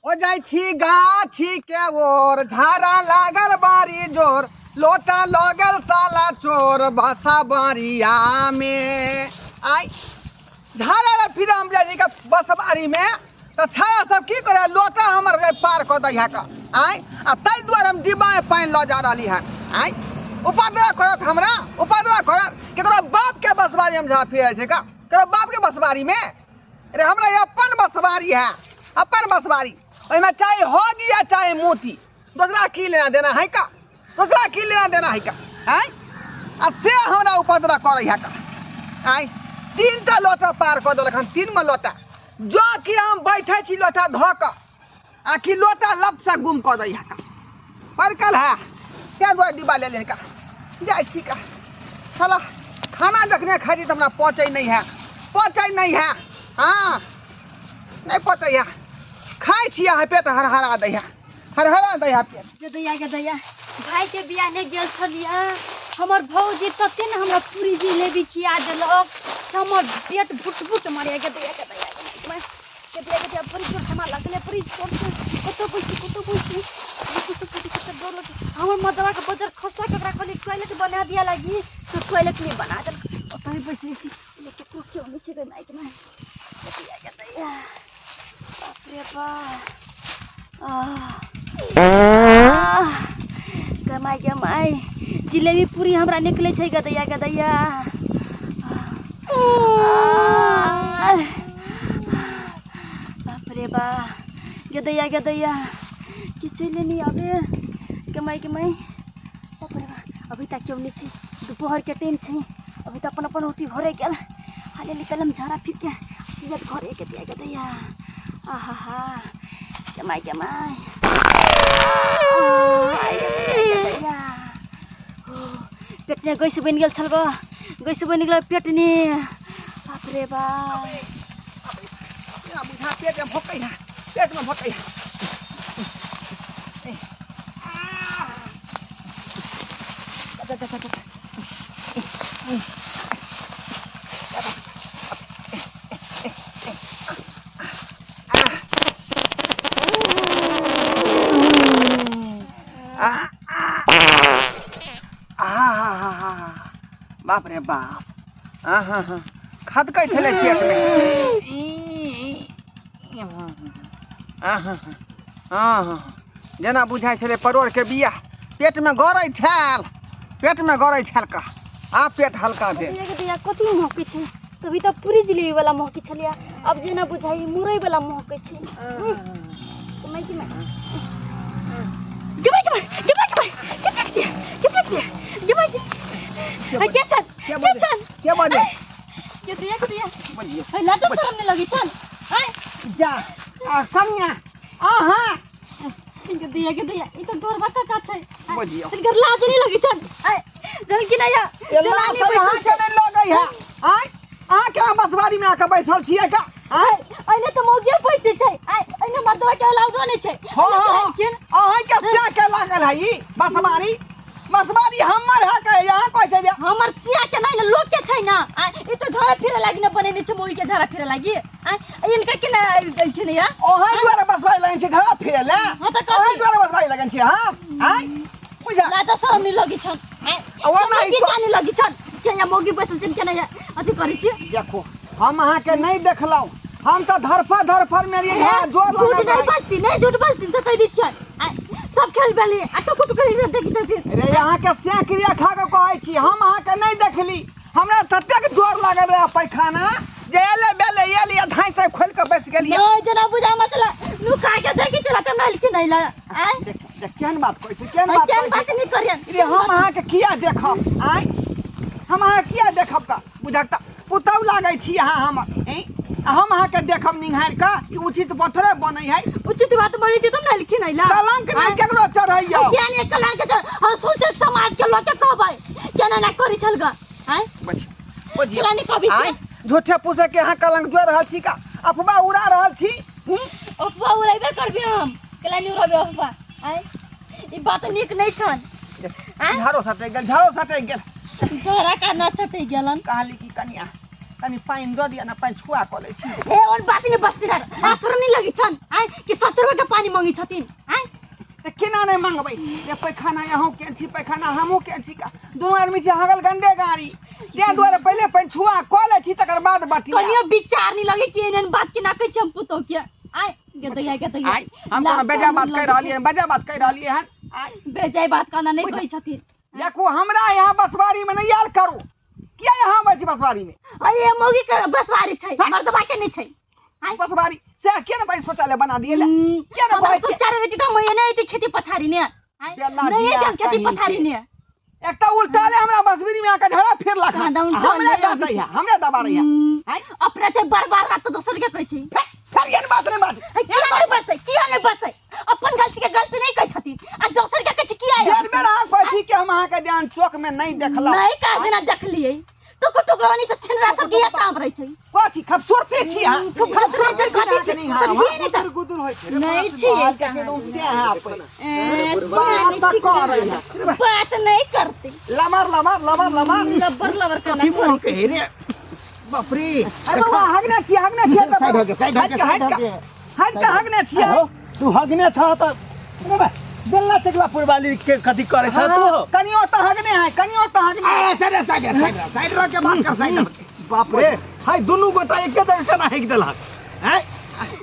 ओ जाइ छी गाछी के ओर, झाड़ा लागल बारी जोर, लोटा लगल साला चोर बसा बारिया में। आइ झाड़ा रे फिर हम जाइ के बसबारी में तऽ छाड़ा सब की करे, लोटा हमर रे पार कऽ दै है का। आइ आ ताहि दुआरे हम डिब्बा में पानि लऽ जा रहली हन। आइ उपद्रव करत, हमरा उपद्रव करत। केकरो बाप के बसबारी हम झाड़ा फिरै छै का? केकरो बाप के बसबारी में रे? हमरा अपन बसबारी है, अपन बसबारी, ओहिमे चाहे होगी या चाहे मोती, दोसरा की लेना देना है का? दोसरा की लेना देना है का? आँय आ से हमरा उपद्रव करै है का? आँय 3टा लोटा पार कऽ देलक हन, 3 गो लोटा। जो कि हम बैठे छी लोटा धऽ कऽ आ कि लोटा लपसँ गुम कऽ दै है का? परकल है, ताहि दुआरे डिब्बा ले ले का जाइ छी का। साला खाना जखने खाइ छी तऽ हमरा पचै नहि है, पचै नहि है। हाँ नहि पचै है, खाइ छी अहाँ पेट हरहरा दै है, हरहरा दै है पेट। गदैया गदैया, भाई के बियाह नहि गेल छलियै, हमर भौजी तते ने हमरा पूरी जिलेबी खिया देलक, हमर पेट भुट भुट मारैया। गदैया गदैया गदैया गदैया, बड़ी जोर से मार लगलै, बड़ी जोर से। कतौ बैसी, कतौ बैसी, कतौ डर लगे। हमर मदवा के बजर खसा के ओकरा कहलियै टॉयलेट बना दिया लागी, तो टॉयलेट नहि बना देलक। ओतहि बैसै छी, केकरो केओ नहि छै माइक में। गदैया गदैया, बाप रे बाप, गमाइ गमाइ जिलेबी पूरी हमरा निकलै छै। गदैया गदैया, बाप रे बा, गदैया गदैया, के चलि नहीं आबे। गमाइ गमाइ, बाप रे बा, अभी तक केओ नहि छै, दुपहर के टाइम छै, अभी तऽ अपन अपन होती घरे गेल। हाले निकलम झाड़ा फिर के सीधा घरे। गदैया गदैया, आहा हा, गमाइ गमाइ, गदैया, पेटने गैस बनि गेल छल गो, गैस बनि गेल पेटने, बाप रे बाप। बुझा पेटमे भोकै है, पेटमे भोकै है। बाप रे बाप, हाँ हाँ, खदकै छलै पेटमे। हाँ हाँ, जेना बुझाइ छलै परोड़के बिया पेटमे गड़ै छल, पेटमे गड़ै छल का। आ पेट हल्का भेल। कथी महकै छै? तभी तऽ पूरी जिलेबी वाला महकै छलियै, अब जेना बुझाइ मुरई वाला महकै छै। कमाइ कि गिमाइ गिमाइ गिमाइ गिमाइ, के फेक दिया, के फेक दिया, गिमाइ के छन, के छन, के बजे के दिया, के दिया बजिए। लाजो शरम नहि लगै छन? जा आ कनिया अहाँ के दिया, के दिया, ई तऽ गोरबा काका छै। बजियो, तिनकर लाज नहि लगै छन? जल कि नहि लाज अहाँ के नहि लगै है? आँय अहाँ के बसवारी में आके बैसल छियै का? आँय अइने तऽ मौगियो बैसै छै, आँय अइने मर्दवा के अलाउडो नहि छै। हाँ हाँ, अहाँ के सिया के लागल है ई बसवारी? बसवारी हमर है के यहाँ कहै छै जे हमर सिया के नहि ने, लोक के छै ना। आँय ई तऽ झाड़ा फिरे लागी ने बनेने छै, मौगी के झाड़ा फिरे लागी। आँय इनका के ना अइखिन या अहाँ दुआरे बसवारी लगन छै झाड़ा फिरे ले? हाँ तऽ अहाँ दुआरे बसवारी लगन छै। हाँ आँय बुझा लाज शरम नहि लगै छन? आँय ओ नहि लगै छन के यहाँ मौगी बैसल छै, केना अथी करै छी? देखो हम अहाँ के नहीं देखलहुँ, हम तऽ धरफड़ धरफड़ में रहियै, जोर झूठ नहीं बजती, नहीं झूठ बजती तऽ कहि दै छियन। सब खेल भेली आ टुकु टुकु देखी छथिन रे। अहाँ के से क्रिया खा के कहै छी, हम अहाँ के नहीं देखली। हमरा ततेक जोर लागल रहे पैखाना जे एले बेले एली धाई से खोल के बैस गेलियै। नहीं जना बुझा मचला नुका के देखी चला त माल के नहीं ला। आय देख देख केहन बात कहै छी, केहन बात केहन बात नहीं करियन रे। हम अहाँ के किया देखब? आय हम अहाँ किया देखब का बुझक त पुतौ लागै छी अहाँ हमर। हम अहाँ के देखब निहार के ई उचित पत्थरे बनै है? उचित बात बनै छै तब ने लिखी नहीं ला। कलंक नहीं केकरो चढ़ैयौ। किया नहीं कलंक चढ़? हम सोचे समाज के लोग के कहबै केना ना करी छल ग। आय बजियो, केना नहीं कहबी? आय झूठे पूछे के अहाँ कलंक जोड़ रहल छी का अफवाह उड़ा रहल छी? अफवाह उड़ेबे करबे हम, केना नहीं उड़ेबे अफवाह? आय ई बात नीक नहीं छन। झाड़ो सटै गेल, झाड़ो सटै गेल। झोरा का न सटै गेलन। कहली की कनिया कनी पानि दऽ दिअ ने, पानि छुआ कऽ लै छी। ए और बात नहि बसते रह, आसर नहि लगै छन आय कि ससुरवा के पानि मांगै छथिन आय? तऽ केना नहि मंगबै? ये पैखाना अहूँ के छी, पैखाना हमहूँ के छी, दुनू आदमी छी हगल गंदे गाड़ी। ताहि दुआरे पहिले पानि छुआ कऽ लै छी, तकर बाद बतिया। कनियो विचार नहि लगे कि एहन बात केना कहै छी हम पुतोह के आय? गेदैया गेदैया। आय हम कोनो बेजा बात कहि रहलियै हन? बेजा बात कहि रहलियै हन आय? बेजाय बात कहना नहि कहै छथिन। देखू, हमरा यहाँ बसवारी में नहीं आयल करू। किया यहाँ आबै छी बसवारी में? अरे मौगी के बसवारी छै, मर्दबा के नहि छै। आय? बसवारी से किया ने भाई शौचालय बना दिए ले? किया ने हमरा कहै छियै? शौचालय रहै तऽ हम नहि अयतै खेती पथारी ने आय? बेला नहि दिया अयतै हम खेती कहीं पथारी के। ने। एकटा उल्टा ले हमरा बसबिरी में आके झड़ा फिरलक हन। कहाँ दम उल्टा हमरे ले दाँत आबै है, छै। हमरे दबा रही है। आय? अपना छै बरबार रात तऽ दोसर के कहै छै। फिर एहन बात नहि बात। है, किया नहि बसै, किया नहि बसै? अपन गलती के गलती नहि कहै छथिन आ दोसर के कहै छै किया बेर बेर अहाँ कहै छी कि हम अहाँके ध्यान चौक में नहीं देखलहुँ। नहि काज दिना देखलियै टुकुर टुकुर से छिनरा सब के काम रहै छै। कथी खूबसूरती छी अहाँ? खूब खूबसूरती छी कथी अहाँके छी? नहीं, हाँ, तऽ छियै नहि तऽ। गुदुर होइ छै रे। नहि छियै बात कहाँ। के उठते हैं आप। ए, बात तऽ करै है। बात नहि करतै। लमर लमर लमर लमर। लबर लबर करना। की मुँह के रे बाप रे। अरे बाबा, हगने छियै, हगने छियै तऽ साइड हो के, साइड हो के, हटि साइड हो कऽ, के। हटि कऽ हगने छियै। आहो, तू हगने छ तऽ रे बा, बेल्ला चकला पुरवाली के कथी करे छ तू? कनियो तऽ हगने है, कनियो तऽ हगने है। ए साइड साइड साइड साइड रह के बात कर, साइड रह के। बाप रे, हाय दुनू गोटा एके जगह केना हेक देलक हैं?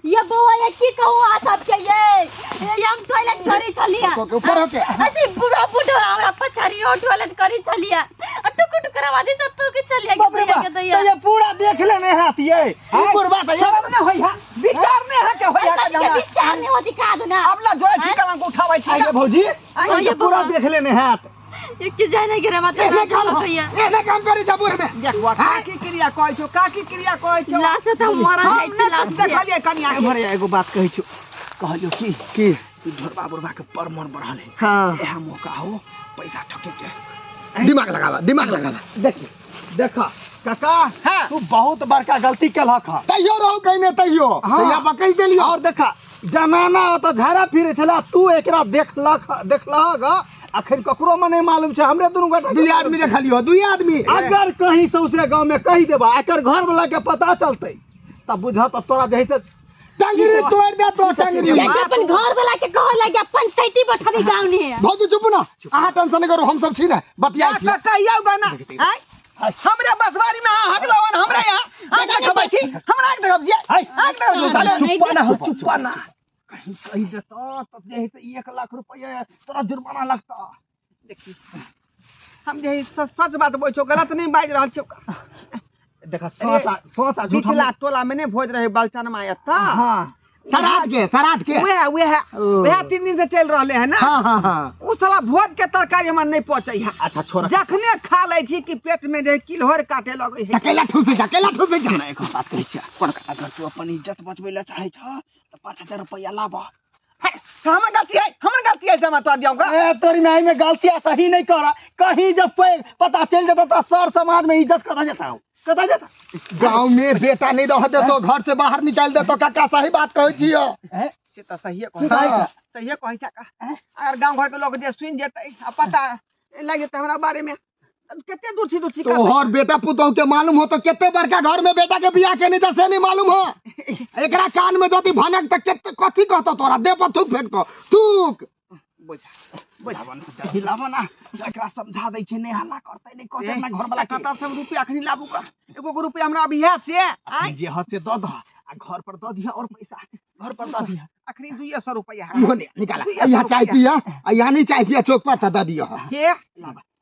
ये बौआ, ये की कहू अहाँ सबके, ये हम टॉयलेट करै छलियै। के ऊपर होके। अथी बुढ़ा बुढ़ा हमरा पछाड़ी हो टॉयलेट करै छलियै आ टुकुर टुकुर आवाज से तो के छलियै। बाप रे बाप, दैया तऽ ये पूरा देख लेने हाथ ये ई बुढ़बा तऽ ये शरम नहि होइ है, विचार नहि है के होइ है के सबके हमरा। विचार नहि होती का दो ना। अब ला जोइ छी कलंक उठाबै छी। आगे भौजी, आगे ई तऽ पूरा बौआ। देख लेने हाथ। एक के जाय नहि गिरे मत एहने काम एहने काम करै छ बूढ़ में। देखबा काकी क्रिया कहै छौ, काकी क्रिया कहै छौ। लाश से तऽ मरल हम जाइ छी नहि लाश से। देखलियै कनिया के। एम्हर एगो बात कहै छौ, कहलियौ की की? ई ढोरबा बुढ़बा के पर मन बढ़ल है। हाँ। इएह मौका हो पैसा ठके के। दिमाग लगावा, दिमाग लगावा। देखी देखा काका, हाँ। तू बहुत बड़का गलती केलक हँ। तैयो रहू कहिने तैयो। हाँ। तैया बकैस देलियो। और देखा जनाना ओतऽ झाड़ा फिरे छला, तू एकरा देखलक देखलहक, अखन ककरो में नहीं मालूम छै, हमरे दुनू गोटा दुई आदमी देखलियो, दुई आदमी। अगर कहीं सौंसे गांव में कहि देबा, एकर घर वाला के पता चलतै तब बुझह तब तोरा जही से टंगरी तोड़ दे तो टंगरी। ये जे अपन घर वाला के कहऽ लागे पंचायती बैठाबी गाँव ने। भौजी चुप ना, अहाँ टेंशन नहीं करू, हम सब छी ने बतिया छी। का कहियौ गना आय, हमरे बसवारी में अहाँ हगलवन, हमरा यहाँ आँख देखबै छी, हमरा आँख देखबै छी, हाय। आँख देखबै छी। चुप ना हो, चुप ना, कहीं कहि देता तब जे है से 1 लाख रुपया तोरा जुर्माना लगता। देखी, हम जे है सच बात बोलै छौ, गलत नहीं बाजि रहल छौ। देखा सोच आ सोच आ झूठ हम- पिछला टोला में नहीं भोज रहे बलचनमा एतऽ। हाँ। सराट के, सराट के। वएह वएह ओ। वएह 3 दिन से चलि रहले है ना। हाँ हाँ हाँ। उ साला भोज के तरकारी हमरा नहीं पचै है। अच्छा छोड़। जखने खा लै छी कि पेट में जे किल्होर काटे लगै है। केला ठूसै छ, केला ठूसै छ। सुन, एगो बात कहै छियै, अगर तू अपन इज्जत बचबै लए चाहै छ तऽ 5000 रुपया लाबह। हमर गलती है, हमर गलती है से हमरा तोरा दियौ का? ए तोरी माय में गलती आ सही नहीं कर, कहीं जब पे पता चल जेतौ तऽ सर समाज में इज्जत कतऽ जेतौ, कतऽ जेतौ? गांव में बेटा नहीं रह देतो, घर से बाहर निकाल देतो। काका सही बात कहै छियो। हैं? से तऽ सहिए की कहै कहै छै, छै? सहिए कहै छै का। अगर गांव घर के लोग जे सुनि जेतै आ पता लागि जेतै हमरा बारे में, तब कते दूर छी दूर छी करतै। तोहर बेटा पुतोह के मालूम हो तो कते बड़का घर में बेटा के बियाह केने छ से नहीं मालूम हो। एकरा कान में जदी भनक त कते कथी कहतो तोरा, देह पर थूक फेंकतो थूक। बुझा बुझा जल्दी लाबो ना, एकरा समझा दै छै, नहीं हल्ला करतै नहीं कहतै ना घर वाला के। कतऽ से हम रुपया अखनी लाबू का? एगो गो रुपया हमरा अभी है से आय? जे ह से दऽ दह आ घर पर दऽ दिह, और पैसा घर पर दऽ दिह। अखनी 200 रुपया है। इहो ने निकाला। दुइये सौ यहाँ चाय रुपया। पिया आ यहाँ नहीं चाय पिया, चौक पर त दऽ दिह। के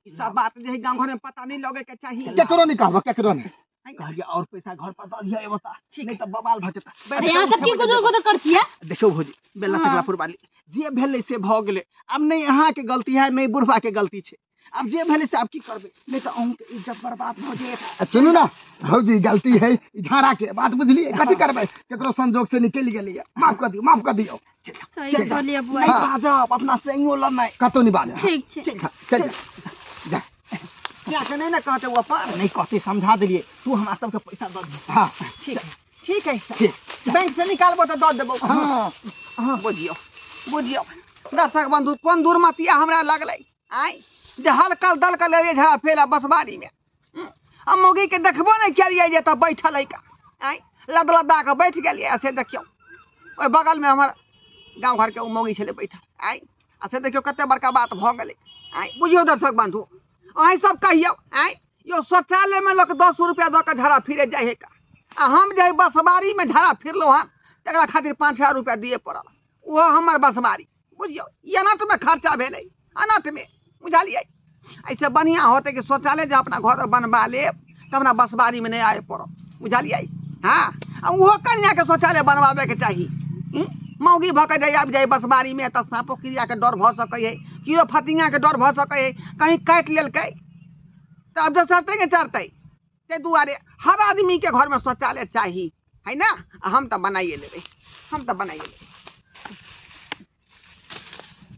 ई सब बात जे है गांव घर में पता नहीं लगे के चाहिए। केकरो नहीं कहबो, केकरो नहीं। कहलियै और पैसा घर पर दऽ दिह एगो ता, ठीक नहीं तऽ बवाल भऽ जेतै। अरे यहाँ सब की गुदुर गुदुर कर छियै? देखियौ भौजी, बेला हाँ। चकलापुर वाली जे भेलै से भऽ गेलै, आब नहि अहाँके गलती है नहि बुढ़बा के गलती छै, आब जे भेलै से आब की करबै, नहि तऽ अहूँके इज्जत बर्बाद भऽ जायत। आ सुनू ना भौजी, गलती है ई झाड़ा के बात बुझलियै, कथी करबै, केकरो संजोग से निकलि गेलियै, माफ कऽ दियौ, माफ कऽ दियौ। सही कहलियै बुआ। नहि बाजब अपना संगो लऽ नहि। कतौ नहि बाजब। ठीक छै। ठीक है, चल जा, जा। क्या के नहीं ना कहते वो अपन? नहीं कहते, समझा देलियै, तू हमरा सबके पैसा दऽ दिह। हाँ। ठीक है, ठीक है। ठीक। बैंक से निकालबो तऽ दऽ देबो। हाँ। हाँ, बुझियौ, बुझियौ दर्शक बंधु, कोन दुर्मतिया हमरा लगलै आय जे हलकल दलकल रे झा फेला बसबारी में। आ मौगीके देखबो नहि केलियै जे एतऽ बैठल है का। आँय, लद लदा कऽ बैठ गेलियै। आ से देखियौ ओहि बगलमे हमर गाँव घरके ओ मौगी छलै बैठल। आँय, आ से देखियौ कते बड़का बात भऽ गेलै। आँय, बुझियौ दर्शक बन्धु, अहीं सब कहियौ। आँय यौ, शौचालयमे लोक 10 रुपैआ दऽ कऽ झाड़ा फिरे जाइ है का? आ हम जे बसबारीमे झाड़ा फिरलहुँ हँ तकरा खातिर 5000 रुपैआ दिए पड़ल, ओहो हमर बसबारी। बुझियौ ई अनटमे खर्चा भेलै, अनटमे, बुझलियै? एहिसँ बढ़िआँ होतै कि शौचालय जे अपना घरमे बनबा लेब तऽ हमरा बसबारीमे नहि आबय पड़त, बुझलियै? हँ, आ ओहो कनिआँके शौचालय बनबाबैके चाही। मौगी भऽ कऽ जे आबि जाइ बसबारीमे तऽ साँपो कीड़ाके डर भऽ सकै हइ, कीड़ो फतिङ्गाके डर भऽ सकै हइ, कहीँ काटि लेलकै तऽ आब दोसर के चढ़तै। ताहि दुआरे हर आदमीके घरमे शौचालय चाही, है ने? आ हम तऽ बनाइए लेबै, हम तऽ बनाइए लेबै।